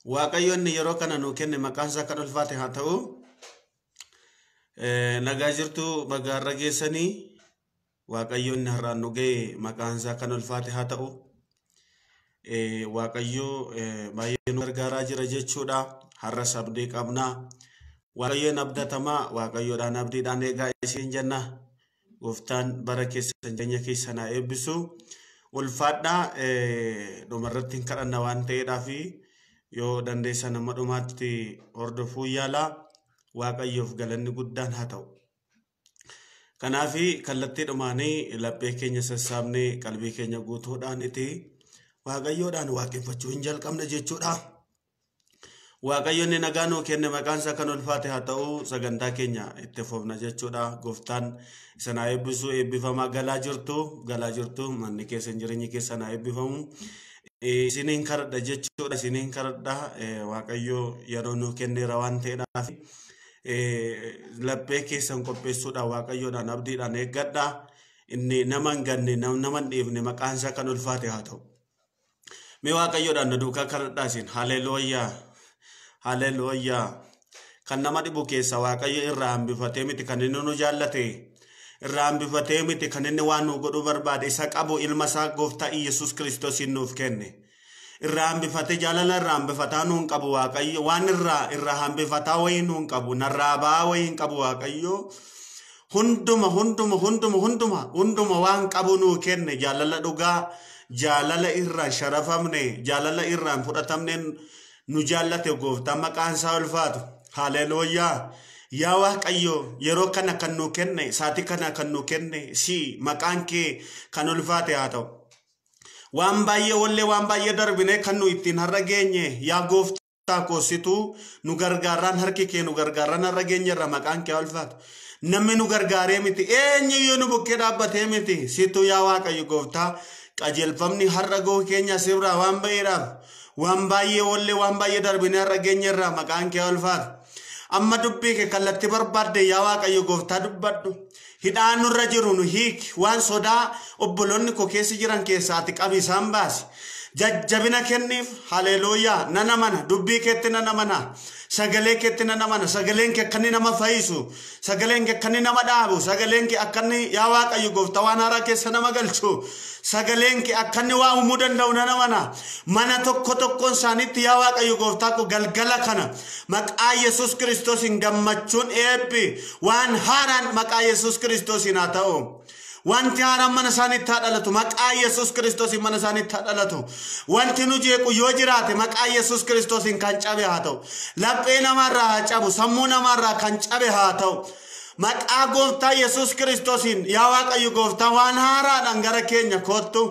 Waaqayyo inni yeroo kana nuu kenne maqaan isaa kan ulfaate haa ta'u. Nagaa jirtu bagaarra geessanii Waaqayyo inni har'aan nu ga'e maqaan isaa kan ulfaate haa ta'u. Waaqayyo baay'ee nu gargaaraa jira jechuudha. Har'as abdii qabna. Waaqayyoon abdatamaa, Waaqayyoodhaan abdiidhaan eegaa isiin jenna. Gooftaan bara keessan jireenya keessan haa eebbisu. Ulfaadhaa dhumarratti hin kadhanna waan ta'eedhaaf yoo dandeessan amma dhumaatti hordofuu yaalaa. Waaqayyoof galanni guddaan haa ta'u. Kanaaf kallattii dhumaanii laphee keenya sassaabnee qalbii keenya guutuudhaan itti Waaqayyoodhaan waaqeffachuu hin jalqabne jechuudha. Waaqayyo inni nagaa nuu kenne maqaan isaa kan ulfaate haa ta'u. Sagantaa keenya itti fufna jechuudha. Gooftaan isin haa eebbisu. Eebbifamaa galaa jirtu, galaa jirtu, manni keessan jireenyi keessan haa eebbifamu. Isiniin kadhadha jechuudha. Isiniin kadhadha. Waaqayyo yeroo nuu kenneera waan ta'eedhaaf laphee keessan qopheessuudhaan Waaqayyoodhaan abdiidhaan eeggadha. Inni nama hin ganne, nama hin dhiifne maqaan isaa kan ulfaate haa ta'u. Mee Waaqayyoodhaan na duukaa kadhadhaa isin. Haleluuyaa. Haleluuyaa. Kan nama dhibu keessa Waaqayyo irraa hambifatee miti kan inni nu jaallate. Irraa hambifatee miti kan inni waan nu godhuu barbaade isa qabu ilma isaa gooftaa Iyyasuus Kiristoosiin nuuf kenne. Irraa hambifatee jaalala irraa hambifataa nuun qabu Waaqayyo. Waan irraa hambifataa wayii nuun qabu. Narraa ba'aa wayii hin qabu Waaqayyo. Hunduma hunduma hunduma hunduma hunduma waan qabu nuu kenne. Jaalala dhugaa, jaalala irraan sharafamne, jaalala irraan fudhatamne nu jaallate gooftaan maqaan isaa ulfaatu. Haleluuyaa. Yaa Waaqayyo yeroo kana kan nuu kenne, saatii kana kan nuu kenne si maqaan kee kan ulfaate haa ta'u. Waan baay'ee wallee waan baay'ee darbine kan nu ittiin har'a geenye yaa gooftaa koo situu nu gargaarraan harki kee nu gargaarraan har'a geenye irra maqaan kee ulfaatu. Namni nu gargaaree miti, eenyuyyuu nu bukkee dhaabbatee miti, situu yaa Waaqayyo gooftaa qajeelfamni har'a gahuu keenya sirraa waan ba'eedhaaf waan baay'ee wallee waan baay'ee darbine har'a geenye irraa maqaan kee ulfaatu. Amma dubbii kee kallattii barbaadde yaa Waaqayyo gooftaa dubbadhu. Hidhaan nurra jiru nu hiiki. Waan sodaa obboloonni koo keessa jiran keessaa ati qabi isaan baasi. Jajjabina kenniif. Haleluuyaa. Nan amana. Dubbii keetti nan amana. Sagalee keetti nan amana. Sagaleen kee akka inni nama fayyisu. Sagaleen kee akka inni nama dhaabu. Sagaleen kee akka inni yaa Waaqayyo gooftaa waan haaraa keessa nama galchu. Sagaleen kee akka inni waa uumuu danda'u nan amana. Mana tokko tokkoon isaaniitti yaa Waaqayyo gooftaa koo galgala kana maqaa Yesuus Kiristoosiin gammachuun eebbi waan haaraan maqaa Yesuus Kiristoosiin haa ta'u. Wanti haaraan mana isaaniitti haa dhalatu. Maqaa Yesuus Kiristoosiin mana isaaniitti haa dhalatu. Wanti nu jeequ yoo jiraate maqaa Yesuus Kiristoosiin kan cabe haa ta'u. Laphee namaarraa haa cabu. Sammuu namaarraa kan cabe haa ta'u. Maqaa gooftaa Yesuus Kiristoosiin yaa Waaqayyo gooftaa waan haaraadhaan gara keenya kottu.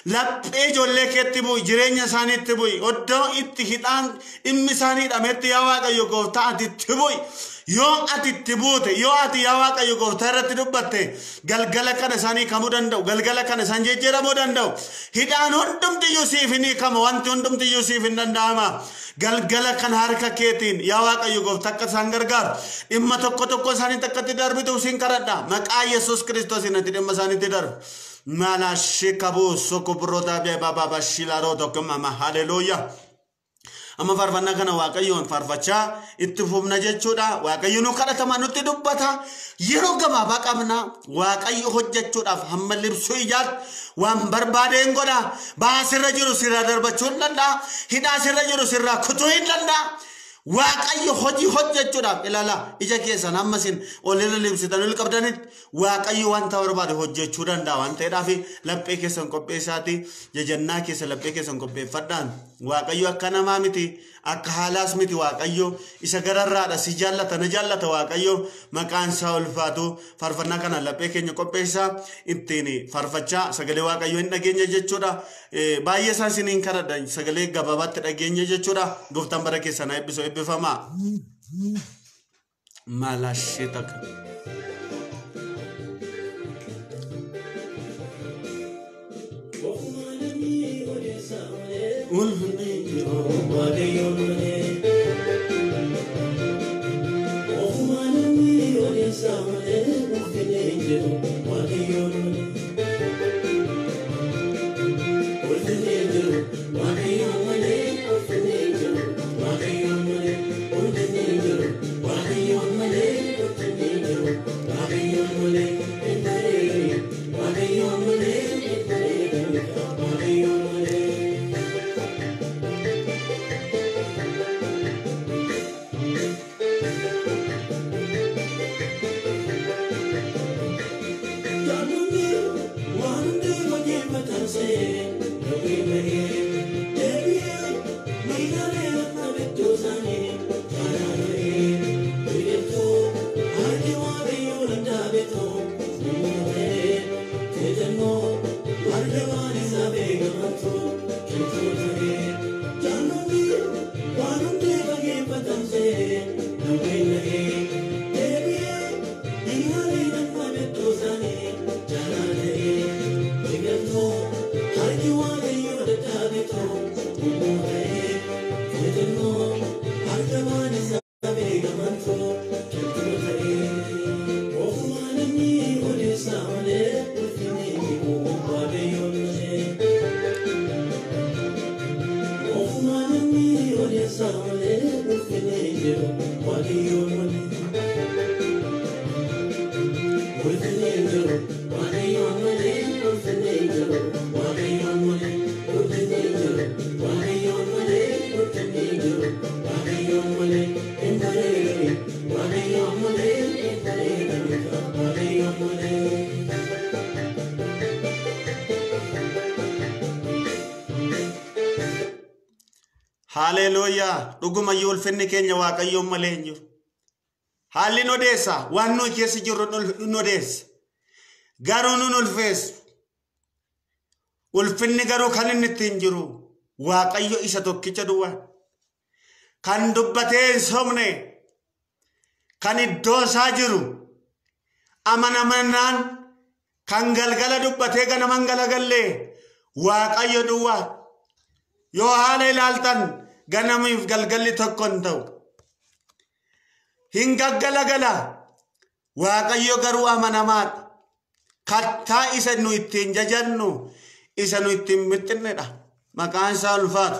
Laphee ijoollee keetti bu'i, jireenya isaaniitti bu'i. Iddoo itti hidhaan dhimmi isaanii hidhametti yaa Waaqayyo gooftaa ati itti bu'i. Yoo ati itti buute, yoo ati yaa Waaqayyo gooftaa irratti dubbatte, galgala kana isaan hiikamuu danda'u, galgala kana isaan jijjiiramuu danda'u. Hidhaan hundumtiyyuu siif hin hiikama, wanti hundumtiyyuu siif hin danda'ama. Galgala kana harka keetiin yaa Waaqayyo gooftaa akka isaan gargaaru, dhimma tokko tokko isaaniitti akka itti darbitu siin kadhadha. Maqaa Yesuus Kiristoosiin ati dhimma isaaniitti darbi. Malashikabu sokobroota baba shilaroo tokko mama. Haleluuyaa. Amma faarfannaa kana Waaqayyoon faarfachaa itti fufna jechuudha. Waaqayyo nu kadhatama nutti dubbata. Yeroo gabaabaa qabna. Waaqayyo hojjechuudhaaf hamma libsuu ijaatti waan barbaadeen godha. Ba'aa sirra jiru sirraa darbachuu hin danda'a. Hidhaa sirra jiru sirraa kutuu hin danda'a. Waaqayyo hojii hojjechuudhaaf ilaala. Ija keessan hamma isin olirra libsitan ol qabdanitti Waaqayyo wanta barbaade hojjechuu danda'a waan ta'eedhaaf laphee keessan qopheessaati. Jajannaa keessa laphee keessan qopheeffadhaan. Waaqayyo akka namaa miti, akka haalaas miti. Waaqayyo isa gararraadha. Si jaallata, na jaallata Waaqayyo maqaan isaa ulfaatu. Faarfannaa kana laphee keenya qopheessaa ittiin faarfachaa sagalee Waaqayyo hin dhageenya jechuudha. Baay'ee isaa isiniin kadhadha sagalee gabaabaatti dhageenya jechuudha. Gooftaan bara keessan haa eebbisu, eebbifamaa. Malashee takka. Ulfinni jiru Waaqayyoon malee. Ofumaa namni odeessaa malee ulfinni hin jiru Waaqayyoon malee. Ulfinni hin jiru Waaqayyoon malee, ulfinni hin jiru odeessaa malee ulfinni hin jiru Waaqayyoon malee. Ulfinni hin jiru Waaqayyoon malee, ulfinni hin jiru Waaqayyoon malee, ulfinni hin jiru Waaqayyoon malee, ulfinni hin jiru Waaqayyoon malee, hin bareedani Waaqayyoon malee, hin bareedani Waaqayyoon malee. Haleluuyaa! Dhugumayyuu ulfinni keenya Waaqayyoon malee hin jiru. Haalli nu odeessa, waan nuyi keessa jirru nu odeessa. Garuu nun ulfeessu. Ulfinni garuu kan inni ittiin jiru Waaqayyo isa tokkicha duwwaa. Kan dubbatee hin sobne, kan iddoo isaa jiru, amanamannaan kan galgala dubbatee ganaman galagallee Waaqayyo duwwaa. Yoo haala ilaaltan ganamiif galgalli tokko hin ta'u. Hin gaggalagala. Waaqayyo garuu amanamaadha. Kattaa isa nu ittiin jajannu, isa nu ittiin mixxinnedha. Maqaan isaa ulfaatu.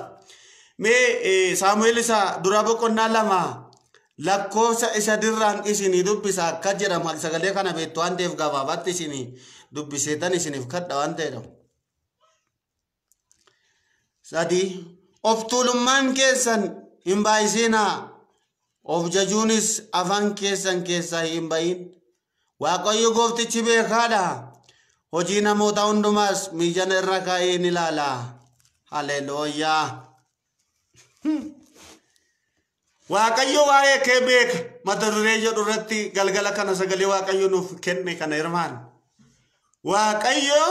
Mee Saamu'eel isa dura boqonnaa 2 lakkoofsa isa dirraan isinii dubbisa akka jedhamu sagalee kana beektu waan ta'eef gabaabaatti isinii dubbiseetan isiniif kadha waan ta'eedha. 3 of tuulummaan keessan hin baay'isinaa, of jajuunis afaan keessan keessaa hin bahin. Waaqayyo gooftichi beekaadha. Hojii namoota hundumaas miijana irra kaa'ee ni ilaala. Haleluuyaa. Waaqayyo waa'ee kee beeka. Mata duree jedhu irratti galgala kana sagalee Waaqayyo nuuf kenne kana hirmaan. Waaqayyo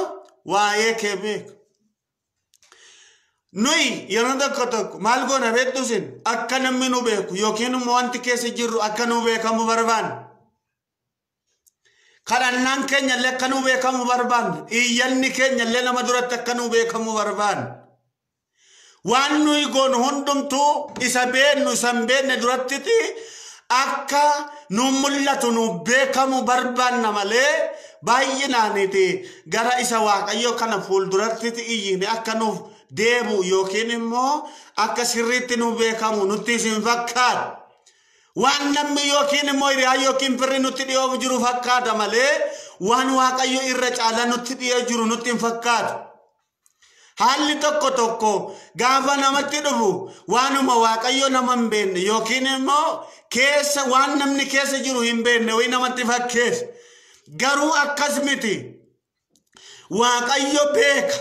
waa'ee kee beeka. Nuyi yeroo tokko tokko maal goona beektu isin akka namni nu beeku yookiin immoo wanti keessa jirru akka nu beekamu barbaanna. Kadhannaan keenya illee akka nu beekamu barbaanna. Iyyanni keenya illee nama duratti akka nu beekamu barbaanna. Waan nuyi goonu hundumtuu isa beeknu isa hin beekne durattiti akka nu mul'atu nu beekamu barbaanna malee baay'inaaniti gara isa Waaqayyo kana fuuldurattiti iyyine akka nuuf deebu yookiin immoo akka sirriitti nu beekamu nutti isin fakkaata. Waan namni yookiin immoo hiriyaa yookiin firri nutti dhiyoo jiru fakkaata malee waan Waaqayyo irra caalaa nutti dhiyoo jiru nutti hin fakkaatu. Haalli tokko tokko gaafa namatti dhufu waanuma Waaqayyo nama hin beekne yookiin immoo keessa waan namni keessa jiru hin beekne wayii namatti fakkeessa. Garuu akkas miti. Waaqayyo beeka.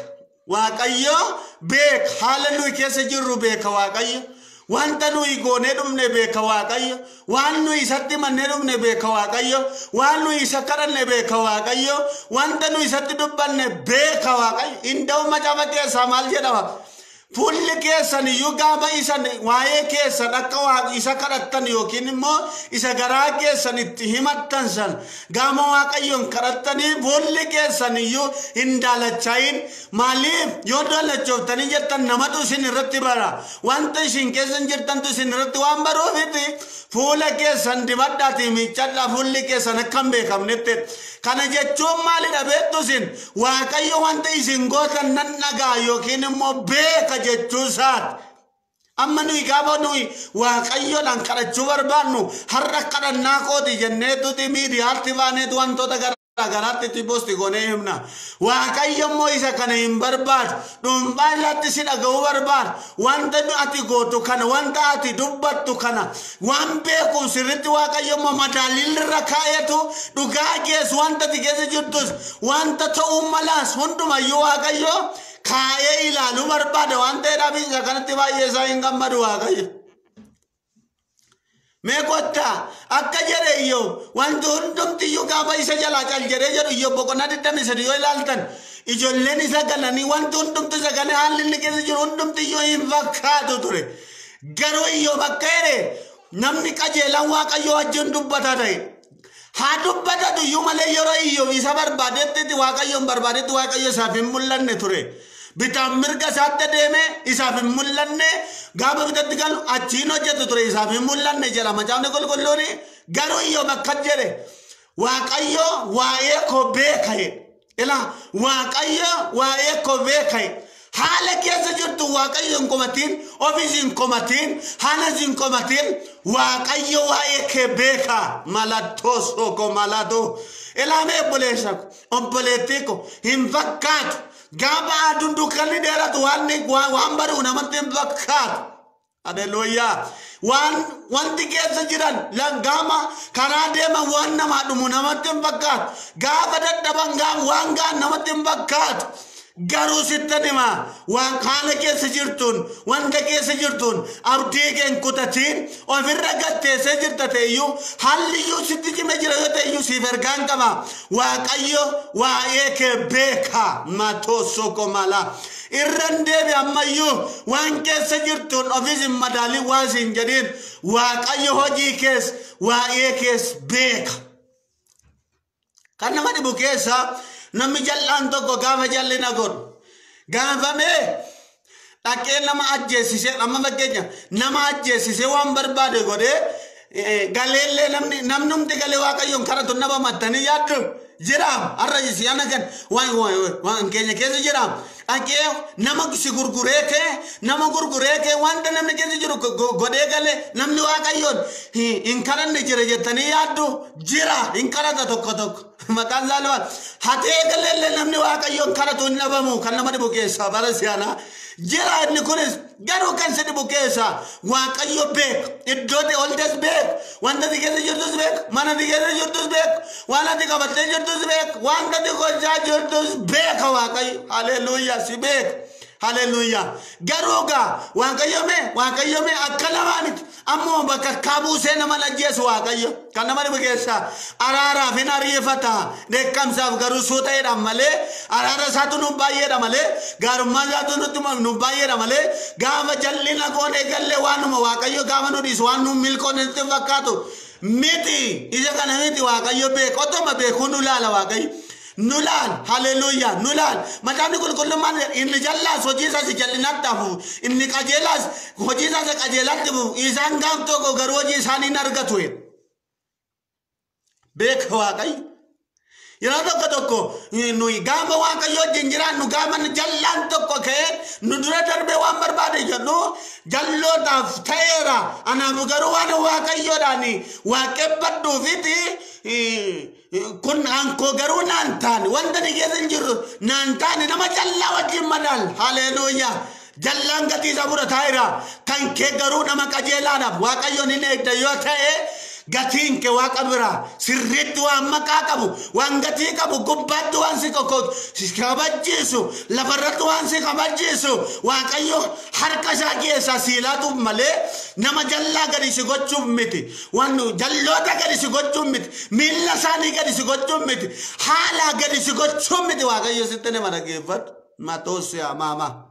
Waaqayyo beeka. Haala nuyi keessa jirru beeka Waaqayyo. Wanta nuyi goonee dhumne beeka Waaqayyo. Waan nuyi isatti mannee dhumne beeka Waaqayyo. Waan nuyi isa kadhanne beeka Waaqayyo. Wanta nuyi isatti dubbanne beeka Waaqayyo. Inda'u macaafa keessaa maal jedhama? Fuulli keessan iyyuu gaafa isan waa'ee keessan akka waa isa kadhattan yookiin immoo isa garaa keessan itti himattan san gaafa Waaqayyoon kadhattanii fuulli keessan iyyuu hin daalachaa'in. Maaliif yoo daalachooftanii jettan namatu isin irratti bara. Wanta isin keessa jirtantu isin irratti waan baruufiti fuula keessan dibadhaatii miiccadhaa fuulli keessan akka hin beekamnetti. Kana jechuun maalidha beektu isin? Waaqayyo wanta isin gootan nan dhagaa yookiin immoo beeka jechuu isaati. Amma nuyi gaafa nuyi Waaqayyoodhaan kadhachuu barbaannu har'a kadhannaa kooti jenneetuti miidiyaatti baaneetu wantoota garaatti itti posti goonee himna. Waaqayyo immoo isa kana hin barbaadu. Dhuunfaa isaatti si dhaga'uu barbaada. Wanta ati gootu kana, wanta ati dubbattu kana, waan beekuuf sirriitti Waaqayyo immoo madaalliirra kaa'etu dhugaa geessu wanta ati keessa jirtus wanta ta'uu malaas hundumayyuu Waaqayyo kaa'ee ilaaluu barbaada. Waan ta'eedhaaf isa kanatti baay'ee isaa hin gammadu Waaqayyo. Mee kottaa akka jedhe Iyyoob wanti hundumtiyyuu gaafa isa jalaa cal jedhee jedhu Iyyoob boqonnaa 23 yoo ilaaltan ijoolleen isa galanii wanti hundumtu isa galee haalli inni keessa jiru hundumtiyyuu hin fakkaatu ture. Garuu Iyyoob akka jedhe namni qajeelaan Waaqayyo wajjin dubbata ta'e. Haa dubbatatu iyyuu malee yeroo Iyyoob isa barbaadetti Waaqayyoon barbaadetti Waaqayyo isaaf hin mul'anne ture. Bitaan mirga isaatti deeme isaaf hin mul'anne gaafa bitatti galu achiin hojjetu ture isaaf hin mul'anne jedha macaafni qulqulluun. Garuu Iyyoob akkas jedhe Waaqayyo waa'ee koo beeka jedhe. Ilaa Waaqayyo waa'ee koo beeka jedhe. Haala keessa jirtu Waaqayyo hin komatiin, ofiis hin komatiin, haalas hin komatiin, Waaqayyo waa'ee kee beeka. Mallattoo soko mallattoo. Ilaamee obboleessa ko, obboleettii ko hin fakkaatu. Gaafa aduun dukkanni dheeratu waan bari'u namatti hin fakkaatu. Haleluuyaa. Waan wanti keessa jiran gaama karaa deeman waan namaa dhumu namatti hin fakkaatu. Gaafa dadhaban waan gaan namatti hin fakkaatu. Garuu sittan hima, waan haala keessa jirtuun, wanta keessa jirtuun abdii kee hin kutatiin. Ofirra gatteessee jirta ta'eyyuu, haalliyyuu sitti cime jira yoo ta'eyyuu, siif ergaan qaba. Waaqayyo waa'ee kee beeka. Matoo soko mala. Irran deebi ammayyuu, waan keessa jirtuun ofiis hin madaalin, waan siin jedhiin, Waaqayyo hojii kees waa'ee kees beeka. Kan nama dhibu keessa, namni jal'aan tokko gaafa jallina godhu, gaafamee dhaqee nama ajjeesisee, amma fakkeenya nama ajjeesisee waan barbaade godhee galeellee, namni namnumti galee Waaqayyoon kadhatu nama mattanii yaaddu jira. Har'a si'ana kan waan keenya keessa jira. Dhaqee nama si gurguree kee, nama gurguree kee, wanta namni keessa jiru godhee galee, namni Waaqayyoon hin kadhanne jira jettanii yaaddu jira. Hin kadhata tokko tokko. Maqaan saalfaa hatee galeellee namni Waaqayyoon kadhatu hin dhabamu. Kan nama dhibu keessaa bara si'anaa jira. Inni kunis garuu kan si dhibu keessaa, Waaqayyo beek, iddoo ta'e oltes beek, wanta ati keessa jirtus beek, mana ati keessa jirtus beek, waan ati qabattee jirtus beek, wanta ati gochaa jirtus beeka Waaqayyo. Haleluuyaa, si beek. Haleluuyaa. Garuu gaa Waaqayyo mee, Waaqayyo mee, akka namaa miti. Ammoo bakka kabuusee nama ajjeesu Waaqayyo. Kan nama dhibu keessaa, araaraaf hin ariifata, dheekkamsaaf garuu suuta'eedha malee, araara isaatu nu baay'eedha malee, gaarummaa isaatu nutti nu baay'eedha malee, gaafa jallina goonee gallee waanuma Waaqayyo gaafa nu dhiisu waan nu milkoon nutti fakkaatu miti. Isa kana miti. Waaqayyo beek, otoma beekuu nu laala. Waaqayyo nu laal. Haleluuyaa, nu laal. Macaafni qulqullummaan, inni jallaas hojii isaas jal'inatti hafu, inni qajeelaas hojii isaas qajeelatti hafu, isaan gaaf tokko garuu hojii isaanii hin argatu. Beeka Waaqayyo. Yeroo tokko tokko nuyi gaafa Waaqayyo wajjin jiraannu, gaafa jallaan tokko ka'ee nu dura darbee waan barbaade jedhu, jallootaaf ta'eera. Anaaf garuu waan Waaqayyoodhaan waaqeffadhuufiti kun ankoo garuu naan taane, wanta ni keessa hin jirru naan taane, nama jallaa wajjin madaal. Haleluuyaa. Jallaan gatii isa fudhataa jira. Kan kee garuu nama qajeelaadhaaf Waaqayyoon hin eegda yoo ta'e, gatiin kee Waaqa bira sirriitti waan maqaa qabu, waan gatii qabu, gubbaatti waan si kabachiisu, lafarratti waan si kabachiisu, Waaqayyo harka isaa keessaa si laatuuf malee nama jallaa gadi si gochuuf miti, waan jalloota gadi si gochuuf miti, miilla isaanii gadi si gochuuf miti, haala gadi si gochuuf miti. Waaqayyo sitti nama dhaggeeffatu matoosiyaa maama.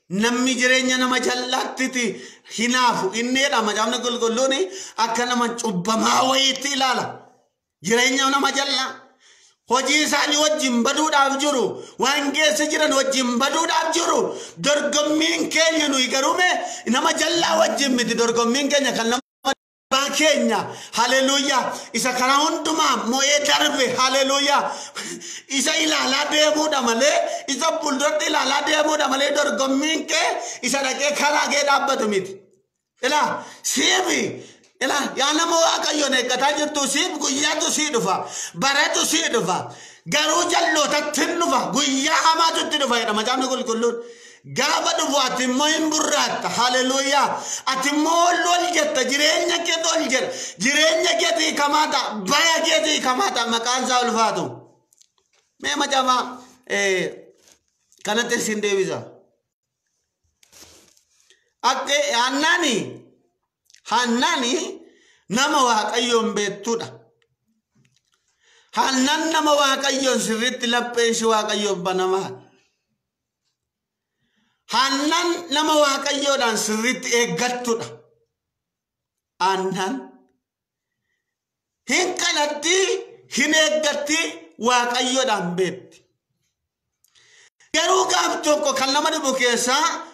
Namni jireenya nama jallaatti hinaafu inni jedha macaafni qulqulluun, akka nama cubbamaa wayiitti ilaala. Jireenya nama jallaa. Hojii isaanii wajjin baduudhaaf jiru. Waan keessa jiran wajjin baduudhaaf jiru. Dorgommiin keenya nuyi garuu mee nama jallaa wajjin miti, dorgommiin keenya kan nama abbaa keenya, haleluuyaa, isa karaa hundumaa mo'ee darbe, haleluuyaa, isa ilaalaa deemuudha malee, isa fuulduratti ilaalaa deemuudha malee, dorgommiin kee isa dhaqee karaa kee dhaabbatu miti. Ilaa siifi, ilaa yaa nama Waaqayyoon eeggataa jirtu, siif guyyaatu sii dhufa, baratu sii dhufa, garuu jallootatti hin dhufa, guyyaa hamaatu itti dhufa jedha macaafni qulqulluun. Gaafa dhufu ati immoo hin burraatta. Haleluuyaa. Ati immoo ol ol jetta, jireenya keetu ol jedha, jireenya keetu hiikamaa ta'a, bara keetu hiikamaa ta'a, maqaan isaa ulfaatu. Mee macaafa kanatti isin deebisa. Akka Haannaani nama Waaqayyoon beektuudha. Haannaan nama Waaqayyoon sirriitti lapheen ishee Waaqayyoon banamaadha. Haannaan nama Waaqayyoodhaan sirriitti eeggattudha. Haannaan hin kadhatti, hin eeggatti, Waaqayyoodhaan beekti. Garuu gaaf tokko kan nama dhibu keessaa,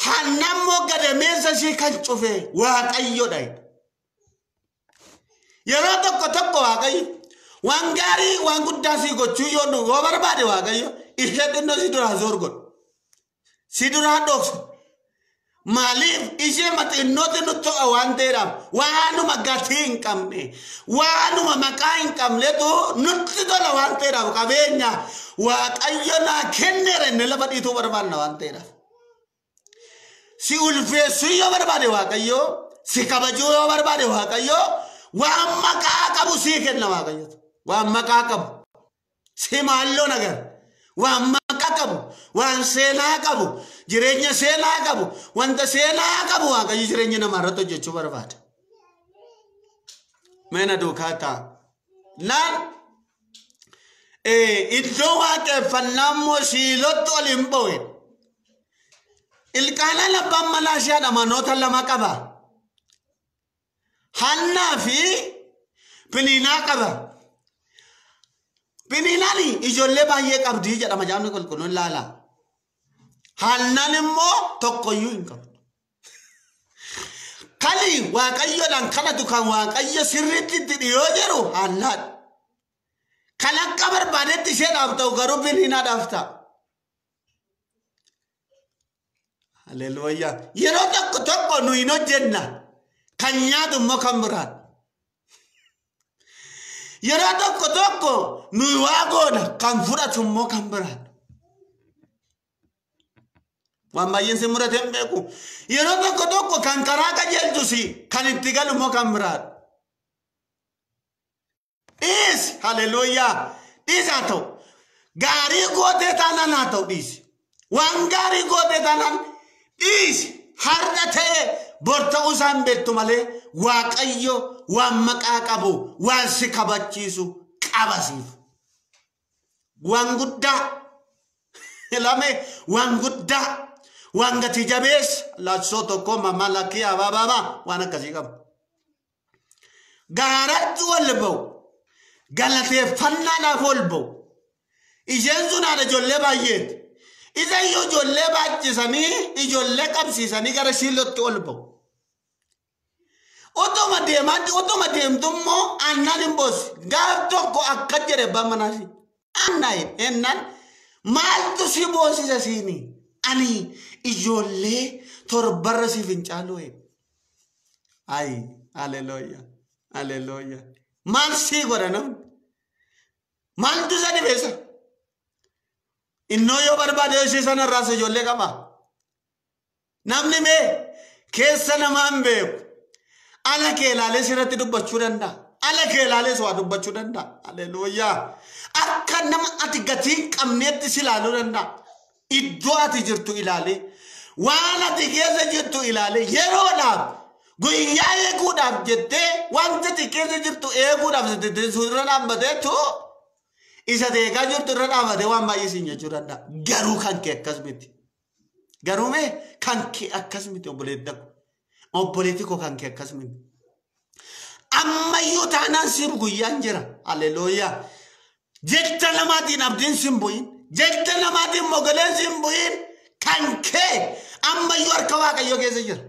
Haannaan immoo gadameessa ishee kan cufe Waaqayyoodha. Yeroo tokko tokko Waaqayyo Waan gaarii waan guddaa si gochuu yoo nu yoo barbaade Waaqayyo ishee xinnoo si duraa zoor godhu. Si duraa dhoksa. Maaliif ishee xinnootti nutti to'a waan ta'eedhaaf waanuma gatii hin qabne waanuma maqaa hin qabnetu nutti tola waan ta'eedhaaf qabeenya Waaqayyo naa kenneera inni lafa dhiituu barbaanna waan ta'eedhaaf. Si ulfeessuu yoo barbaade Waaqayyo, si kabajuu yoo barbaade Waaqayyo, waan maqaa qabu sii kenna Waaqayyo. Waan maqaa qabu. Si maalloo nagar. Waan maqaa qabu, waan seenaa qabu, jireenya seenaa qabu, wanta seenaa qabu Waaqayyo jireenya namaa irratti hojjechuu barbaada. Meena duukaa ta'a. Naan iddoo waaqeffannaa immoo Shiilootti ol hin ba'u. Ilqaanaan abbaan manaa ishee amanoota lama qaba. Hannaa fi Piniinaa qaba. Piniinaan ijoollee baay'ee qabdii jedha macaafni qulqulluun ilaala. Hannaan immoo tokkoyyuu hin qabdu. Kani Waaqayyoodhaan kadhatu kan Waaqayyo sirriitti itti dhiyoo jiru Hannaadha. Kan akka barbaadetti isheedhaaf ta'u garuu Piniinaadhaaf ta'a. Haleluuyaa. Yeroo tokko tokko nu hin hojjenna. Kan nyaatu immoo kan biraadha. Yeroo tokko tokko nu waa goona kan fudhatu immoo kan biraadha. Waan baay'een si murate hin beeku. Yeroo tokko tokko kan karaa qajeelchus kan itti galu immoo kan biraadha. Dhiisi. Haleluuyaa. Dhiisi haa ta'u. Gaarii gootee taanaan haa ta'u dhiisi. Waan gaarii gootee taanaan dhiisi. Har'a ta'e bor ta'uu isaa hin beektu malee Waaqayyo waan maqaa qabu waan si kabachiisu qaba siif. Waan guddaa ilame waan guddaa waan gatii jabeessa laatsoo tokko mama lakkii abaabaa waan akkasii qaba. Gaaratti wal ba'u galateeffannaadhaaf ol ba'u. Isheen sun haadha ijoollee baay'eeti. Isa iyyuu ijoollee baachisanii ijoollee qabsiisanii gara Shiilootti ol ba'u. Utuma deemaa utuma deemtu immoo Annaan hin boossi. Gaaf tokko akka jedhe abbaan manaa ishee. Annaa ennaan maaltu si boosisa siini? Ani ijoollee torbarra siif hin caalu. Ayi haleluuyaa haleluuyaa. Maal sii godha namni? Maaltu isa dhibeessa? Innoo yoo barbaade ishee sanarraas ijoollee qaba. Namni mee keessa namaa hin beeku. Ala kee ilaalee sirratti dubbachuu danda'a. Ala kee ilaalee waa dubbachuu danda'a. Haleluuyaa. Akka nama ati gatii hin qabneetti si ilaaluu danda'a. Iddoo ati jirtu ilaalee, waan ati keessa jirtu ilaalee, yeroodhaaf guyyaa eeguudhaaf jettee wanta ati keessa jirtu eeguudhaaf irra dhaabbateetu isa eegaa jirtu irra dhaabbatee waan baay'ee siin jechuu danda'a. Garuu kan kee akkas miti. Garuu mee kan kee akkas miti obboleetti koo. Obboleetti koo kan kee akkas miti. Ammayyuu taanaan siif guyyaan jira. Haleluuyaa. Jecha namaatiin abdiin sin bu'in. Jecha namaatiin mogoleen sin bu'in. Kan kee ammayyuu harka Waaqayyoo keessa jira.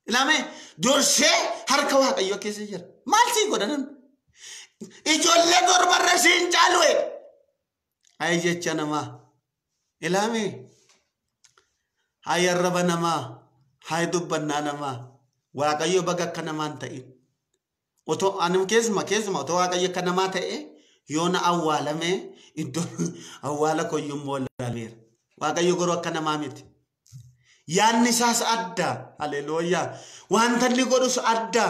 Ilaamee dursee harka Waaqayyoo keessa jira. Maal siin godha namni? Ijoollee torbarra siin caalu. Ayi jecha namaa. Ilaamee. Hayi arraba namaa. Hayi dubbannaa namaa. Waaqayyo baga akka namaa hin ta'in. Otoo ani keessuma otoo Waaqayyo akka namaa ta'e yoona awwaalame iddoo awwaala koyyummoo wallaaleera. Waaqayyo garuu akka namaa miti. Yaadni isaas adda. Haleluuyaa. Wanta inni godhus adda.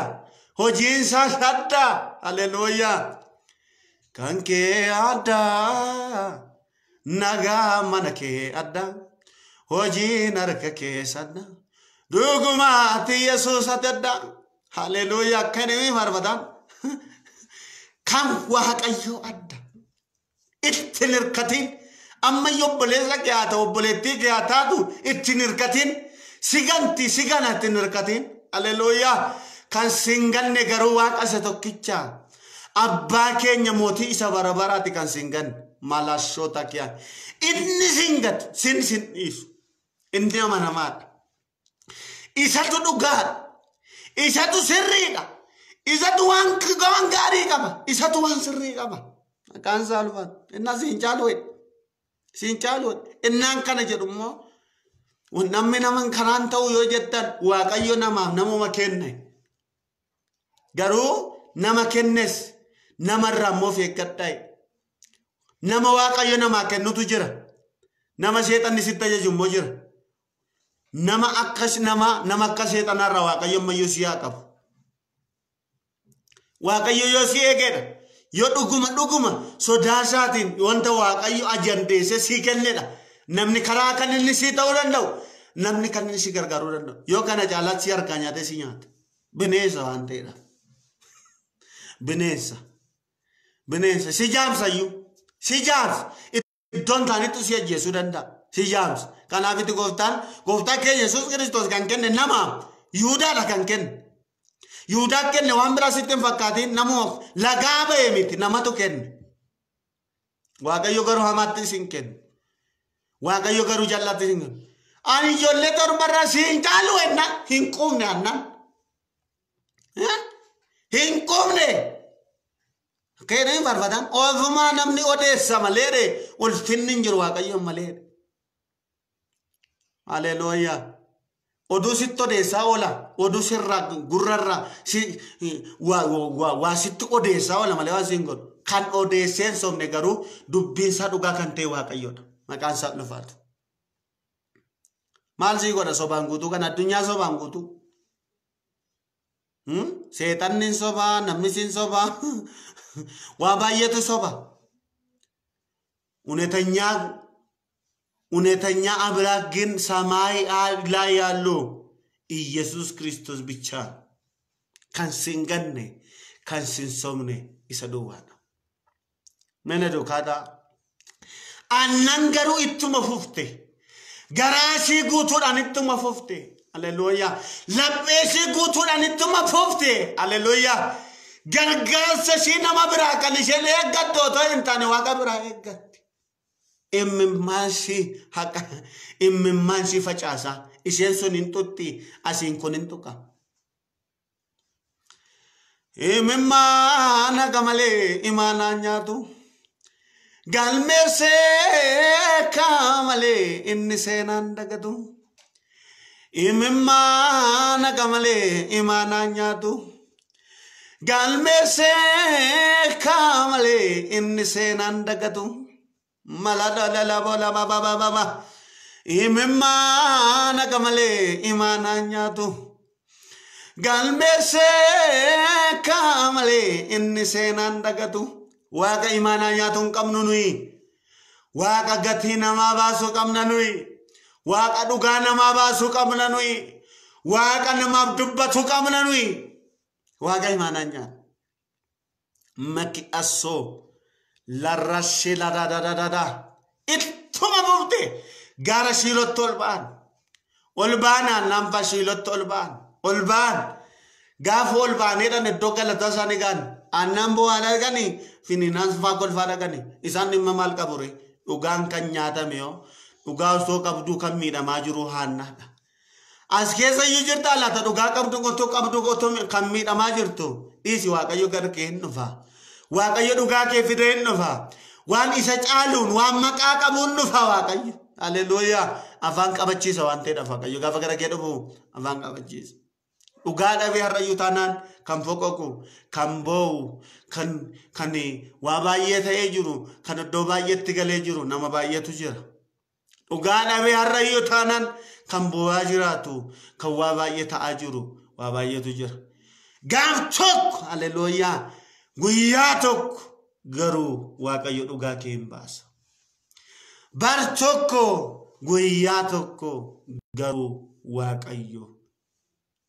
Hojiin isaas adda. Haleluuyaa. Kan kee adda. Nagaa mana kee adda. Hojiin harka keessa adda. Dhugumaatti Yesuus ati adda. Haleluuyaa. Akka inni faarfataan. Kan Waaqayyoo adda. Ittiin hirkatiin. Ammayyuu obboleessa kee haa ta'u obboleettii kee haa taatu ittiin hirkatiin. Siganti sigana ittiin hirkatiin. Haleluuyaa. Kan sin ganne garuu Waaqa isa tokkicha. Abbaa keenya mootii isa bara baraati kan sin ganne. Malashoota kee. Inni sin gatu sin sin dhiisu. Inni amanamaadha. Isatu dhugaadha. Isatu sirriidha. Isatu waan gaarii qaba. Isatu waan sirrii qaba. Maqaan isaa ulfaatu. Innaa siin caalu jedhe. Siin caalu jedhe. Innaan kana jedhu immoo namni nama karaan ta'u yoo jettan Waaqayyo namaaf namuma kenne. Garuu nama kennes namarraa immoo of eeggadhaa. Nama Waaqayyo namaa kennutu jira. Nama seexanni sitti ajaju immoo jira. Nama akkas nama akka seexanaarraa Waaqayyo ammayyuu si haa qabu. Waaqayyo yoo si eegedha. Yoo dhuguma sodaa isaatiin wanta Waaqayyo ajandeesse sii kennedha. Namni karaa kan inni sii ta'uu danda'u. Namni kan inni si gargaaruu danda'u. Yoo kana caalaatti si harkaa nyaatee si nyaata. Bineensa waan ta'eedha. Bineensa. Bineensa. Si jaamsayyuu. Si jaamsa. Iddoon taanittu si ajjeesuu danda'a. Si jaamsa. Kanaaf itti gooftaan keenya Yesuus Kiristoos kan kenne namaaf Yihudaadha kan kenne. Yihudaa kenne waan biraa sitti hin fakkaatiin nama lagaa ba'e miti namatu kenne. Waaqayyo garuu hamaatti isin kenne. Waaqayyo garuu jallaatti isin kenne. Ani ijoollee torbarraa siin caalu enna hin quufne annan. Hin quufne. Keena hin farfatan. Ofumaa namni odeessa malee ulfinni hin jiru Waaqayyoon malee. Haleluuyaa. Oduu sitti odeessaa oola. Oduu sirraa gurrarraa waa sitti odeessaa oola malee waan siin godhu. Kan odeessee hin sobne garuu dubbiin isaa dhugaa kan ta'e Waaqayyoodha. Maqaan isaa ulfaatu. Maal sii godha sobaan guutuu kan addunyaa sobaan guutuu? Seexanni hin sobaa, namni siin sobaa, waa baay'eetu soba. እውነተኛ አምላክ ግን ሰማይ ላይ ያለው ኢየሱስ ክርስቶስ ብቻ kan sin ganne kan sin sobne isa duwwaadha. Mana duukaadhaa. Aannan garuu ittuma fufte. Garaa ishii guutuudhaan ittuma fufte. Haleluuyaa. Laphee ishii guutuudhaan ittuma fufte. Haleluuyaa. Gargaarsa ishii nama biraa kan isheen eeggattu otoo hin taane Waaqa biraa eeggatti. Imimmaan ishii facaasaa. Isheen sun hin tutti asiin kun hin tuqa. Imimmaan haqa malee imaanaan nyaatu. Galmeessee kaa malee inni seenaan dagatu. Imimmaan haqa malee imaanaan nyaatu. Galmeessee kaa malee inni seenaan dagatu. Mala. Imimmaan haqa malee imaanaan nyaatu. Galmeessee kaa malee inni seenaan dagatu. Waaqa imaanaa nyaatu hin qabnu nuyi. Waaqa gatii namaa baasuu qabna nuyi. Waaqa dhugaa namaa baasuu qabna nuyi. Waaqa namaaf dubbatu qabna nuyi. Waaqa imaanaa nyaatu. Maki asoo larrashee ladadadadada. Ittuma fufte gara Shiilootti ol ba'an. Ol ba'an naanfa Shiilootti ol ba'an. Ol ba'an. Gaafa ol ba'aneedhaan iddoo galataa isaanii ga'an. Aannan bu'aa dhaqanii finiinaan fa'aa kolfaa dhaqanii isaan dhimma maal qabu ree? Dhugaan kan nyaatame yoo dhugaa osoo qabduu kan miidhamaa jiru Haannaadha. As keessa iyyuu jirta laata dhugaa qabdu otoo qabdu otoo kan miidhamaa jirtu dhiisi Waaqayyo gara kee hin dhufa. Waaqayyo dhugaa kee fidee hin dhufa. Waan isa caaluun waan maqaa qabuun dhufa Waaqayyo. Haleluuyaa. Afaan qabachiisa waan ta'eedhaaf Waaqayyo gaafa gara kee dhufu afaan qabachiisa. Dhugaa dhabee har'ayyuu taanaan kan foqoqu, kan boo'u, kan waa baay'ee ta'ee jiru, kan iddoo baay'eetti galee jiru nama baay'eetu jira. Dhugaa dhabee har'ayyuu taanaan kan boo'aa jiraatu, kan waa baay'ee ta'aa jiru, waa baay'eetu jira. Gaaf tokko, haleluuyaa, guyyaa tokko garuu Waaqayyo dhugaa kee hin baasa. Bar tokko, guyyaa tokko garuu Waaqayyo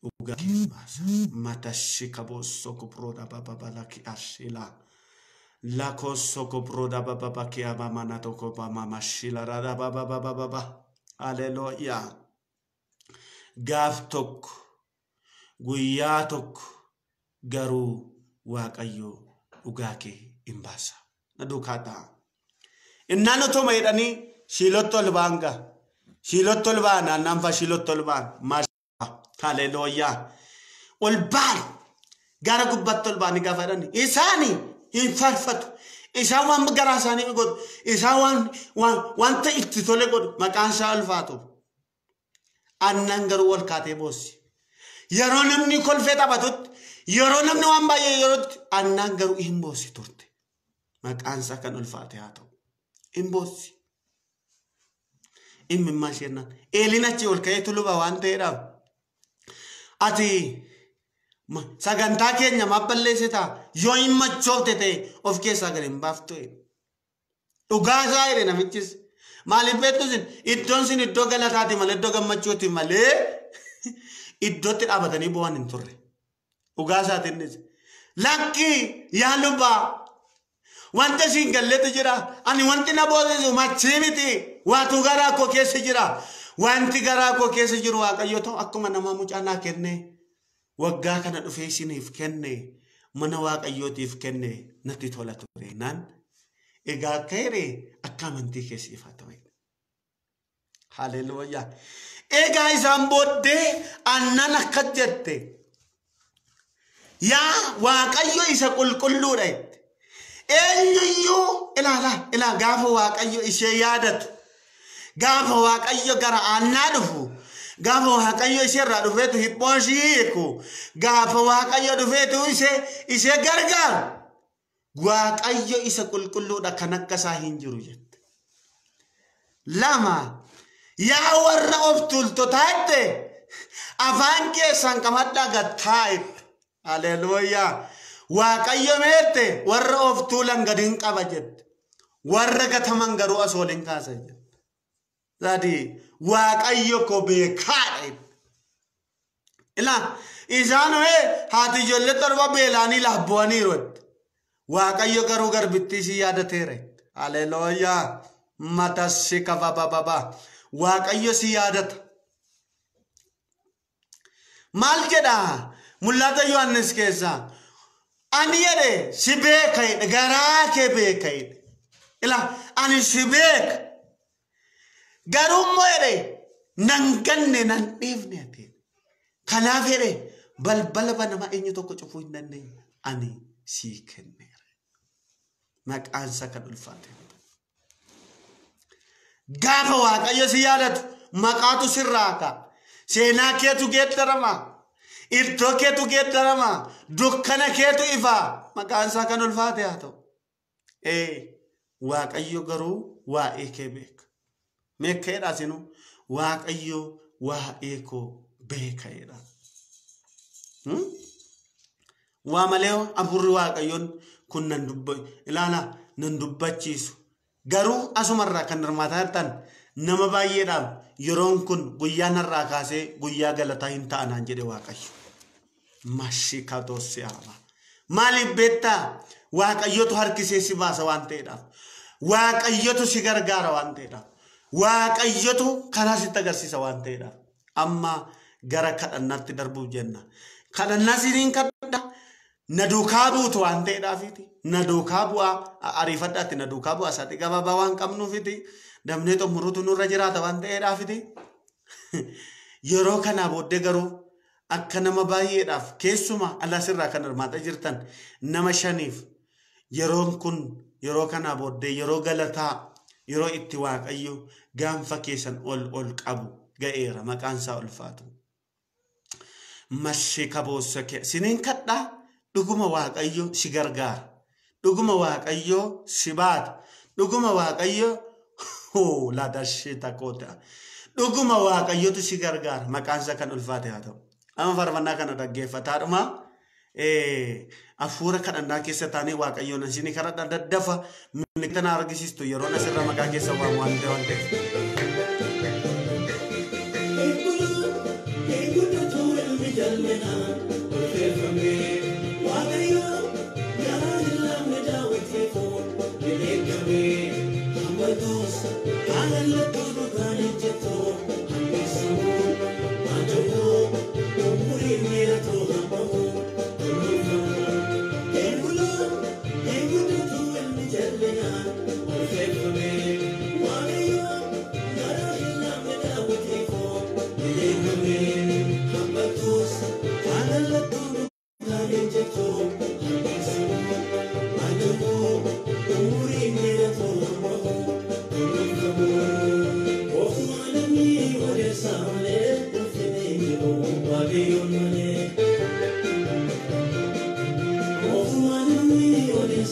dhugaa kee hin baasa. Matashika boosoko broda baba laki ashila. Lakosoko broda baba ki amamana toko mama shila rada baba baba baba. Haleluuyaa. Gaaf tokko, guyyaa tokko garuu Waaqayyo dhugaa kee hin baasa. Na duukaa ta'a. Innaan otuma jedhanii Shiilootti ol ba'an gaa. Shiilootti ol ba'an aannan fa'a Shiilootti ol ba'an. Maashaa. Haleluuyaa. Ol ba'an. Gara gubbaatti ol ba'anii gaafa jedhani. Isaani hin farfatu. Isaan waan garaa isaanii godhu. Isaan waan wanta itti tole godhu maqaan isaa ulfaatu. Annan garuu wal kaatee boossi. Yeroo namni kolfee taphatutti, yeroo namni waan baay'ee yerootti annan garuu hin boossi turte. Maqaan isaa kan ulfaate haa ta'u. Hin boossi. Imimmaa isheenaan. Eeliin achi ol ka'ee tuluba waan ta'eedhaaf. Ati sagantaa keenya maaf balleessitaa? Yoo hin machoofte ta'e of keessaa gad hin baaftu. Dhugaa isaa jedhe namichis. Maaliif beektu isin? Iddoon sin iddoo galataati malee iddoo gammachuuti malee iddootti dhaabatanii bu'an hin turre. Dhugaa isaatiinis. Lakki yaa lubaa wanta isin galleetu jira. Ani wanti na boosisu machii miti. Waatu garaa koo keessa jira. Wanti garaa koo keessa jiru Waaqayyo ta'u akkuma nama mucaa naa kenne waggaa kana dhufee isiniif kenne mana Waaqayyootiif kenne natti tola ture naan. Egaa akka jedhe akka amantii keessiif haa ta'u. Haleluuyaa. Egaa isaan booddee annan akka jette. Yaa Waaqayyo isa qulqulluudha jette. Eenyuyyuu ilaalaa ilaa gaafa Waaqayyo ishee yaadatu. Gaafa Waaqayyo gara aannaa dhufu. Gaafa Waaqayyo ishee irraa dhufeetu hiphoo ishee hiiku. Gaafa Waaqayyo dhufeetu ishee gargaaru. Waaqayyo isa qulqulluudha kan akka isaa hin jiru jette. Lama yaa warra of tuultotaa jette afaan keessan qabadhaa gad taa'ette. Haleluuyaa. Waaqayyo meette warra of tuulan gad hin qaba jette. Warra gataman garuu as waliin kaasa jette. Sadi Waaqayyo koo beekaadha jette. Ilaa isaan haati ijoollee torba beelaanii laabbu'aniiru jette. Waaqayyo garuu garbittii ishii yaadateera. Haleluuyaa. Matasi kababababa. Waaqayyo si yaadata. Maal jedhaa? Mul'ata Yohaannis keessaa. Ani jedhe si beeka jedhe garaa kee beeka jedhe. Ilaa ani si beeka. Garuu immoo jedhe nan ganne nan dhiifne ati. Kanaaf jedhe balbala banamaa eenyu tokko cufuu hin dandeenye ani sii kenneera. Maqaan isaa kan ulfaate. Gaafa Waaqayyo si yaadatu maqaatu sirraa ka'a. Seenaa keetu geeddarama. Iddoo keetu geeddarama. Dukkana keetu ifa. Maqaan isaa kan ulfaate haa ta'u. Waaqayyo garuu waa'ee kee beeka. Meeqa jedhaa sinuu? Waaqayyo waa'ee koo beeka jedha. Waa malee hafuurri Waaqayyoon kun nan ilaala nan dubbachiisu. Garuu asumarraa kan hirmaataa jirtan nama baay'eedhaaf yeroon kun guyyaa narraa kaasee guyyaa galataa hin ta'anaan jedhe Waaqayyo. Mashikatoo si'aaba. Maaliif beektaa? Waaqayyotu harkisee si baasa waan ta'eedhaaf. Waaqayyotu si gargaara waan ta'eedhaaf. Waaqayyotu karaa sitti agarsiisa waan ta'eedhaaf. Amma gara kadhannaatti darbuuf jenna. Kadhannaa isiniin kadhadha. Na duukaa buutu waan ta'eedhaafiti. Na duukaa bu'aa ariifadhaatti na duukaa bu'aa isaatti gabaabaa waan qabnuufiti. Damnee xumuruutu nurra jiraata waan ta'eedhaafiti. Yeroo kanaa booddee garuu akka nama baay'eedhaaf keessumaa alasirraa kan hirmaataa jirtan nama shaniif yeroon kun yeroo kanaa booddee yeroo galataa yeroo itti Waaqayyo gaanfa keessan ol ol qabu ga'eera maqaan isaa ulfaatu. Mashika boossa kee siniin kadhaa dhuguma Waaqayyo si gargaara. Dhuguma Waaqayyo si baata. Dhuguma Waaqayyo laadashee takoota. Dhuguma Waaqayyotu si gargaara maqaan isaa kan ulfaate haa ta'u. Amma faarfannaa kana dhaggeeffataadhuma. Hafuura kadhannaa keessa taanee Waaqayyoon isinii kadhadha daddafa milikita na argisiistu yeroo asirra maqaa keessa waamu waan ta'eef.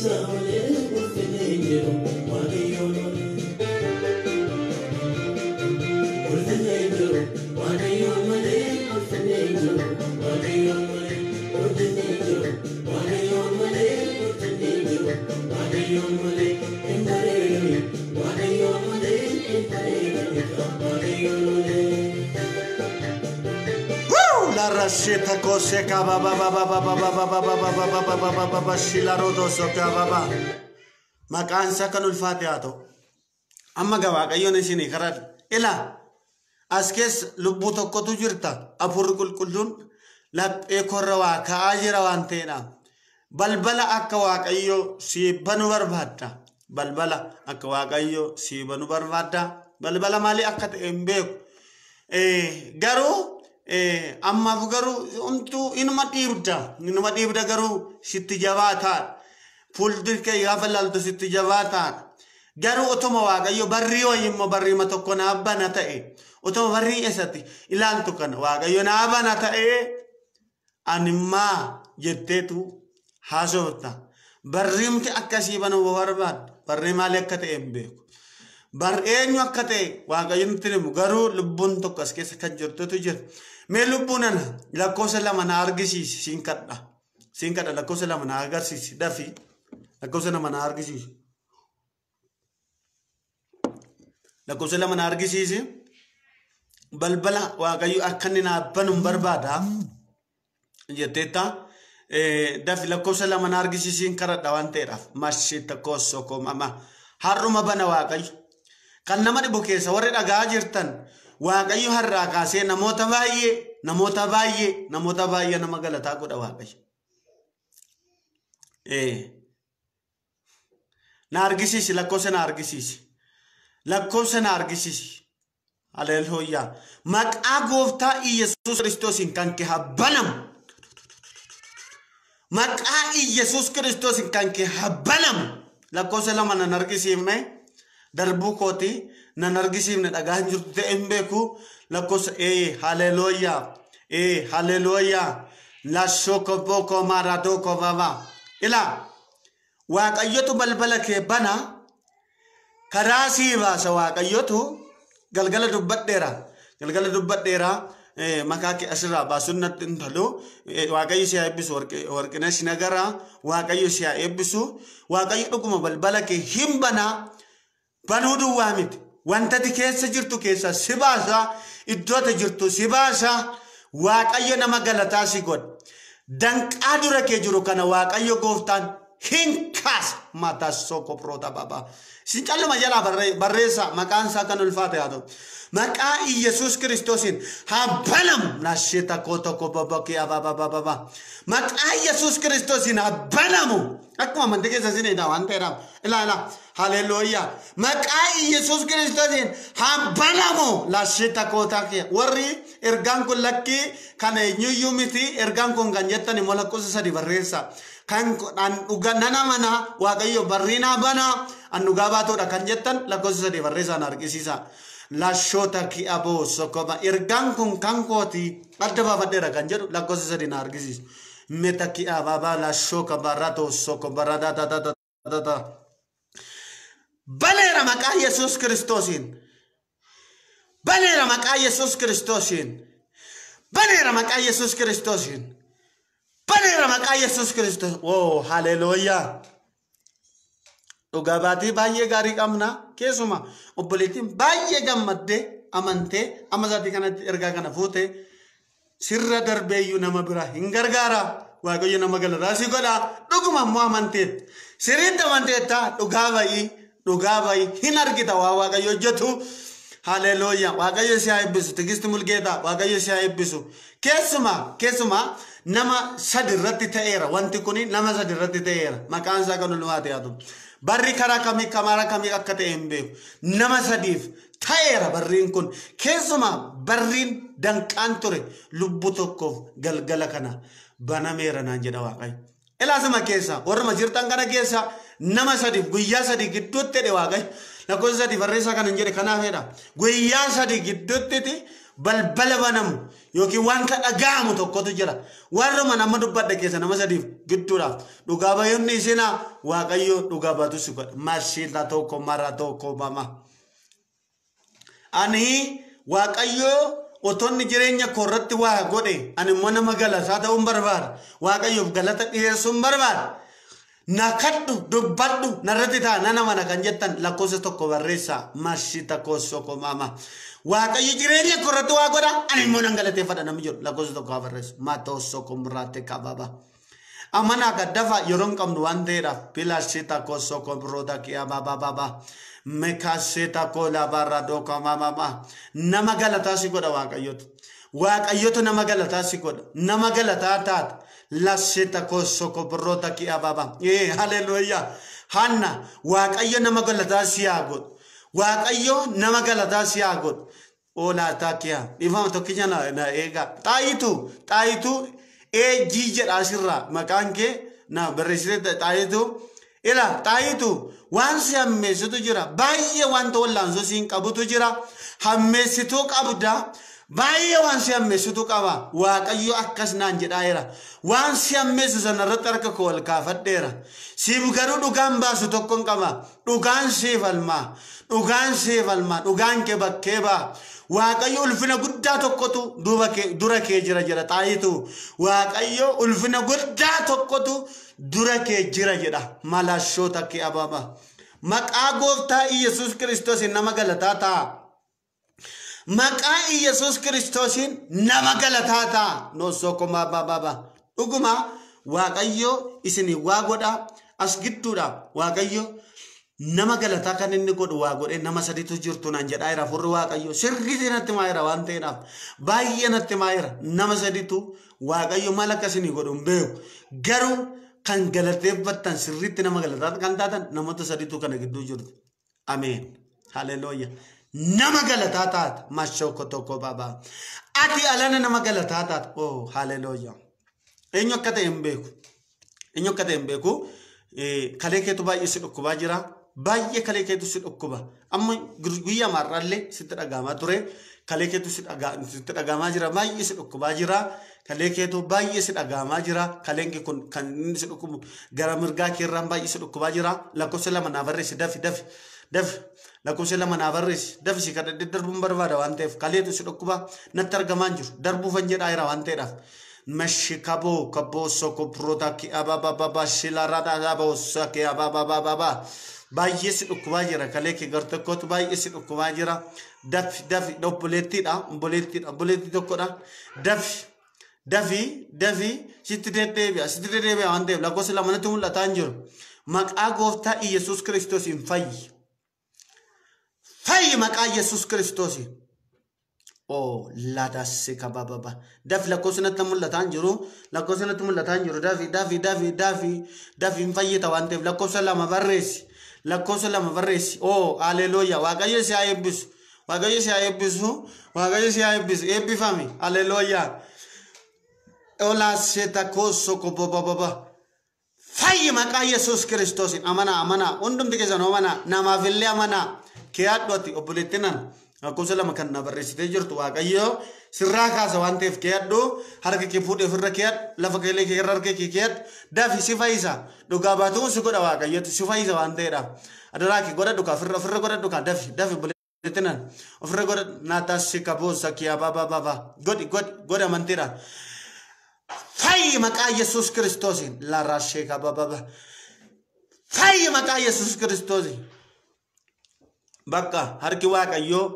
Isaa malee ulfinni hin jiru, Waaqayyoon malee. Ulfinni hin jiru, Waaqayyoon malee. Ulfinni hin jiru, Waaqayyoon malee. Ulfinni hin jiru, Waaqayyoon malee. Ulfinni hin jiru, Waaqayyoon malee. Hin bareedani, Waaqayyoon malee. Hin bareedani, Waaqayyoon malee. La raseta kose ka ba ba ba ba ba ba ba ba ba ba ba ba ba ba ba ba ba shila rodo so ka ba ba. Maqaan isaa kan ulfaate haa ta'u. Amma gaa Waaqayyoon isinii karaa ilaa as keessa lubbuu tokkotu jirta. Hafuurri qulqulluun laphee korra waa ka'aa jira waan ta'eedha. Balbala akka Waaqayyo sii banu barbaadda. Balbala akka Waaqayyo sii banu barbaadda. Balbala maalii akka ta'e hin beeku. Garuu ammaaf garuu homtuu inuma dhiibda. Inuma dhiibda garuu sitti jabaataadha. Fuulduri kee gaafa ilaaltu sitti jabaataadha. Garuu otuma Waaqayyo barrii wayii immoo barriima tokko naa bana ta'e, otuma barrii eessatti ilaaltu kana Waaqayyo naa bana ta'e, animmaa jetteetu haasofta. Barriimti akkasii banuu barbaadda. Barrii maalii akka ta'e hin beeku. Bar eenyu akka ta'e Waaqayyo nutti himu, garuu lubbuun tokko as keessa kan jirtutu jira. Mee lubbuu nana lakkoofsa 2 na argisiisi, siin kadha. Siin kadha, lakkoofsa 2 na agarsiisi, dafii lakkoofsa 2 na argisiisi. Lakkoofsa 2 na argisiisi. Balbala Waaqayyo akka inni naa banu hin barbaada jetteetta. Dafi lakkoofsa 2 na argisiisiin kadhadha waan ta'eedhaaf. Mashita koosoo koomama. Har'uma bana Waaqayyo. Kan nama dhibu keessa warri dhagaa jirtan, Waaqayyo har'aa kaasee namoota baay'ee, namoota baay'ee, namoota baay'ee nama galataa godha Waaqayyo. Na argisiisi, lakkoofsa na argisiisi. Lakkoofsa na argisiisi. Haleluuyaa. Maqaa gooftaa Iyyasuus Kiristoosiin kan kee haa banamu. Maqaa Iyyasuus Kiristoosiin kan kee haa banamu. Lakkoofsa 2 nan argisiifne, darbuu kooti nan argisiifne, dhagaa hin jirtu ta'e hin beeku. Lakkoofsa haleluuyaa, haleluuyaa, lashoko boko maradoko baba. Ilaa, Waaqayyotu balbala kee bana, karaa sii baasa Waaqayyotu. Galgala dubbadheera, galgala dubbadheera, maqaa kee asirraa baasuun natti hin tolu. Waaqayyo si haa eebbisu, Warqinash Nagaraa, Waaqayyo si haa eebbisu. Waaqayyo dhuguma balbala kee hin banaa. Banuu duwwaa miti, wanta ati keessa jirtu keessa si baasa, iddoo ati jirtu si baasa. Waaqayyo nama galataa si godha. Danqaa dura kee jiru kana Waaqayyo gooftaan hin kaasa. Mataa soko proota baba. Isin calluma jalaa barreessa, maqaan isaa kan ulfaate haa ta'u. Maqaa Iyyasuus Kiristoosiin haa banamu. Nashita koo tokko bobokii ababababa. Maqaa Iyyasuus Kiristoosiin haa banamu. Akkuma amantii keessa isin eegaa waan ta'eedhaaf. Ilaa, ilaa, haleluuyaa. Maqaa Iyyasuus Kiristoosiin haa banamu. Lashita kootaa kee. Warri ergaan kun lakkii kana eenyuyyuu miti, ergaan kun kan jettan immoo lakkoofsa 3 barreessa. Kan an dhuga nana mana Waaqayyo barriinaa banaa, an dhugaa baatoodha kan jettan lakkoofsa 3 barreessaan argisiisa. Lashoota ki'aboo sokoma, ergaan kun kan kooti, adda baafadheera kan jedhu lakkoofsa 3 na argisiisa. Meta ki'a baba lashooka baratoo soko barada da da da da da. Baneera maqaa Yesuus Kiristoosiin. Baneera maqaa Yesuus Kiristoosiin. Baneera maqaa Yesuus Kiristoosiin. Baneera maqaa Yesuus Kiristoos. Woo, haleluuyaa. Dhugaa baatii baay'ee gaarii qabna. Keessuma obboleettiin baay'ee gammaddee amantee amma isaatii kanatti ergaa kana fuute, sirra darbeeyyuu nama bira hin gargaara. Waaqayyo nama galataa si godha. Dhuguma immoo amanteetta. Sirriitti amanteetta, dhugaa ba'ii, dhugaa ba'ii, hin argita waa Waaqayyo hojjetu. Haleluuyaa. Waaqayyo si haa eebbisu. Tigisti Mulgeetaa, Waaqayyo si haa eebbisu. Keessumaa nama sadi irratti ta'eera. Wanti kuni nama sadi irratti ta'eera. Maqaan isaa kan ulfaate haa ta'u. Barri karaa kamii kamaara kamii akka ta'e hin beeku. Nama sadiif ta'eera barriin kun. Keessumaa barriin danqaan ture lubbuu tokkoof galgala kana banameera naan jedha Waaqayyo. Ilaasuma keessa warruma jirtan kana keessa nama sadiif guyyaa 3 gidduutti jedhe Waaqayyo. Lakkoofsa 3 barreessaa kana hin jedhe kanaafidha. Guyyaa 3 gidduutti Balbala banamu yookiin wanta dhaga'amu tokkotu jira. Warruma nama dubbadhe keessa nama sadiif gidduudhaaf dhugaa bayoonni isinaa Waaqayyo dhugaa baatu si godha. Mashiita tokko mara tokko mama. Ani Waaqayyo otonni jireenya koo irratti waa godhe ani immoo nama galataa ta'uun barbaada. Waaqayyoof galata dhiyeessuun barbaada. Na kadhu dubbadhu narratti ta'a nana mana kan jettan lakkoofsa tokko barreessaa. Mashita kosoko mama. Waaqayyo jireenya koo irratti waa godha ani immoo nan galateeffadha namni jedhu lakkoofsa tokko haa barreessu. Matosoko muraate kababa. Amanaa gaddafa yeroo hin qabnu waan ta'eedhaaf bilashita kosoko biroota kiyaa baba baba. Mekaseta kola barra doka mama. Nama galataa si godha Waaqayyotu. Waaqayyotu nama galataa si godha. Nama galataa taata. Laseta kosoko biroota kiyaa baba. Haleluuyaa. Hanna Waaqayyo nama galataa si haa godhu. Waaqayyo nama galataa si haa godhu. Olaataa kiyaa. Dhiifama tokkicha na eegaa. Xaayitu xaayitu AG jedha asirraa maqaan kee na barreessite xaayitu. Ila xaayitu waan si hammeessitu jira. Baay'ee wanta wallaansoo siin qabutu jira. Hammeessituu qabda. Baay'ee waan si hammeessitu qaba. Waaqayyo akkas naan jedhaa jira. Waan si hammeessu sana irratti harka koo ol kaafadheera. Siif garuu dhugaan baasu tokkon qaba. Dhugaan siif falmaa. Dhugaan siif falmaa. Dhugaan kee bakkee ba'a. Waaqayyo ulfina guddaa tokkotu duuba kee dura kee jira jedha xaayitu. Waaqayyo ulfina guddaa tokkotu dura kee jira jedha. Malashoota kee ababa. Maqaa gooftaa Iyyasuus Kiristoosiin nama galataa ta'a. Maqaa Iyyasuus Kiristoosiin nama galataa ta'a. Noosoo baba. Dhuguma Waaqayyo isin waa godha. As gidduudha Waaqayyo nama galataa kan inni godhu waa godhe nama sadiitu jirtu naan jedhaa jira furri Waaqayyo sirriitti natti maayira waan ta'eedhaaf baay'ee natti maayira nama sadiitu Waaqayyo maal akka isinii godhu hin beeku garuu kan galateeffattan sirriitti nama galataa kan taatan namoota sadiitu kana gidduu jirtu. Ameen. Haleluuyaa. Nama galataa taata. Mashoko tokko baba. Ati alana nama galataa taata. Oh haleluuyaa. Eenyu akka ta'e hin beeku. Eenyu akka ta'e hin beeku. Kalee keetu baay'ee si dhukkubaa jira. Baay'ee kalee keetu si dhukkuba. Amma guyyaa marraallee sitti dhagaamaa ture. Kalee keetu sitti dhagaamaa jira. Baay'ee si dhukkubaa jira. Kalee keetu baay'ee si dhagaamaa jira. Kaleen kee kun kan inni si dhukkubu gara mirgaa keerraan baay'ee si dhukkubaa jira. Lakkoofsa lama naa barreessi dafi dafi dafi. Lakkoofsa lama naa barreessi dafi si kadhadhee darbuun barbaada waan ta'eef kaleetu si dhukkuba natti argamaa hin jiru. Darbuufan jedhaa jira waan ta'eedhaaf. Meshikabo kabo soko prota ki ababa shilarada abo sake ababa baba. Baay'ee si dhukkubaa jira kalee kee gar tokkotu baay'ee si dhukkubaa jira. Dafi dafi obboleettiidha obboleettiidha obboleettii tokkodha. Dafi dafi dafi sitti deddeebi'a sitti deddeebi'a waan ta'eef lakkoofsa lama natti mul'ataa hin jiru. Maqaa gooftaa Iyyasuus Kiristoosiin fayyi. Fayyi maqaa Iyyasuus Kiristoosiin. Oh ladasika baba. Dafi lakkoofsa natti mul'ataa hin jiru. Lakkoofsa natti mul'ataa hin jiru. Dafi dafi dafi dafi dafi hin fayyita waan ta'eef lakkoofsa lama barreessi. Lakkoofsa lama barreessi. Oh haleluuyaa. Waaqayyo si haa eebbisu. Waaqayyo si haa eebbisu. Waaqayyo si haa eebbisu. Eebbifami. Haleluuyaa. Ola seta koso kobo baba. Fayyi maqaa Yesuus Kiristoosiin amanaa amanaa hundumti keessan amanaa namaaf illee amanaa keeyyaadhu ati obboleettinan lakkoofsa lama kan na barreessitee jirtu Waaqayyo sirraa kaasa waan ta'eef keeyyaadhu harka kee fuudhee ofirra keeyyaadhu lafa keelee kee irra harka kee keeyyaadhu dafi si fayyisa dhugaa baatuu si godha Waaqayyotu si fayyisa waan ta'eedhaaf adaraa kee godhadhu kaa ofirra ofirra godhadhu kaa dafi dafi obboleettinan ofirra godhadhu naataa si kaboosa kiyaa baba baba godhi godhi godhi amantiidhaan. Fayyi maqaa Yesuus Kiristoosiin larashee kabababa. Fayyi maqaa Yesuus Kiristoosiin. Bakka harki Waaqayyoo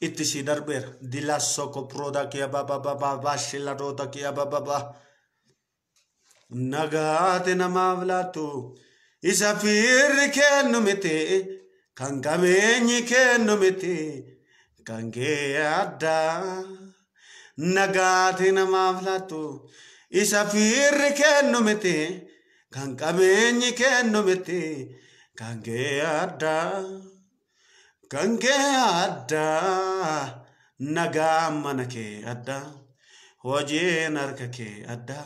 itti si darbeera. Dila soko proda kiya baba baba bashila roda kiya baba baba. Nagaate namaaf laattu isa firri kennu miti kan qabeenyi kennu miti kan kee addaa. Nagaate namaaf laattu isa firri kennu miti kan qabeenyi kennu miti kan kee addaa. Kan kee addaa nagaa mana kee addaa hojiin harka kee addaa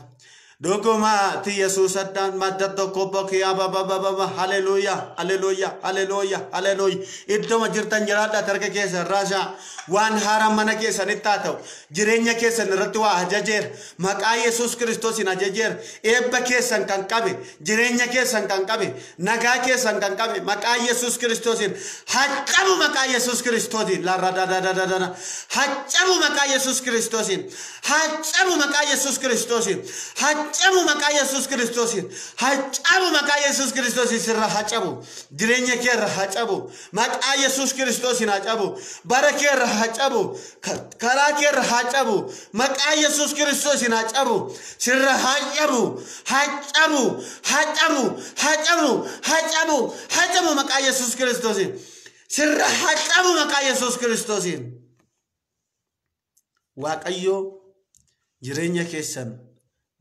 Dhugumaatti Yesuus addaan madda tokko bokii ababababa haleluuyaa haleluuyaa haleluuyaa haleluuyaa iddoma jirtan jiraadhaa harka keessan raasaa waan haaraan mana keessanitti haa ta'u jireenya keessan irratti waa ajajeera maqaa Yesuus Kiristoosiin ajajeera eebba keessan kan qabe jireenya keessan kan qabe nagaa keessan kan qabe maqaa Yesuus Kiristoosiin haccabu maqaa Yesuus Kiristoosiin larradadadadada haccabu maqaa Yesuus Kiristoosiin haccabu maqaa Yesuus Kiristoosiin haccabu maqaa Yesuus Kiristoosiin haccabu maqaa Yesuus Kiristoosiin sirra haccabu jireenya kee irra haccabu maqaa Yesuus Kiristoosiin haccabu bara kee irra haccabu karaa kee irra haccabu maqaa Yesuus Kiristoosiin haccabu sirra haccabu haccabu haccabu haccabu haccabu haccabu maqaa Yesuus Kiristoosiin sirra haccabu maqaa Yesuus Kiristoosiin. Waaqayyo jireenya keessan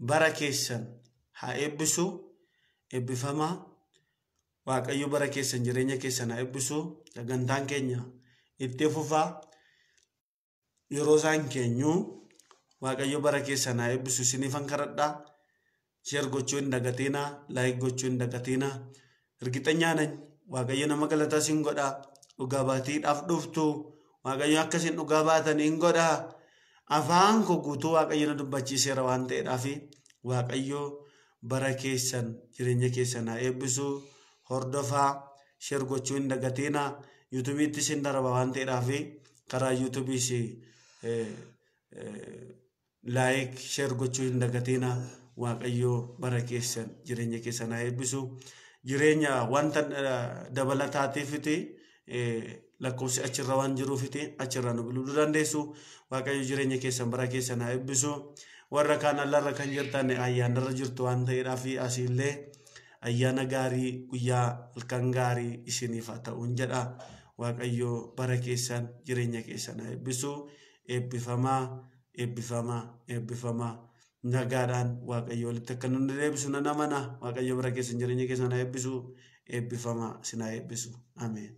bara keessan haa eebbisu eebbifamaa. Waaqayyo bara keessan jireenya keessan haa eebbisu. Sagantaan keenya itti fufaa yeroo isaan keenyu Waaqayyo bara keessan haa eebbisu isiniifan kadhadhaa. Share gochuu hin dagatinaa, like gochuu hin dagatinaa. Irgixanyaa nañ Waaqayyo nama galataa isin godhaa. Dhugaa baatiidhaaf dhuftu Waaqayyo akka isin dhugaa baatan hin godhaa. Afaan koo guutuu Waaqayyo na dubbachiiseera waan ta'eedhaaf Waaqayyo bara keessan jireenya keessan haa eebbisu. Hordofaa share gochuu hin dagatinaa. Yuutuubiitti isin darba waan ta'eedhaaf karaa yuutuubiis like share gochuu hin dagatinaa. Waaqayyo bara keessan jireenya keessan haa eebbisu. Jireenya wanta dabalataatiifiti lakkoofsi achirra waan jiruufiti achirra nu bilbiluu dandeessu. Waaqayyo jireenya keessan bara keessan haa eebbisu. Warra kaan alarra kan jirtan ayyaanarra jirtu waan ta'eedhaaf asiillee ayyaana gaarii guyyaa halkan gaarii isiniif haa ta'uun jedha. Waaqayyo bara keessan jireenya keessan haa eebbisu. Eebbifamaa eebbifamaa eebbifamaa. Nagaadhaan Waaqayyo walitti akka nu deebisu nan amana. Waaqayyo bara keessan jireenya keessan haa eebbisu. Eebbifamaa isin haa eebbisu. Ameen.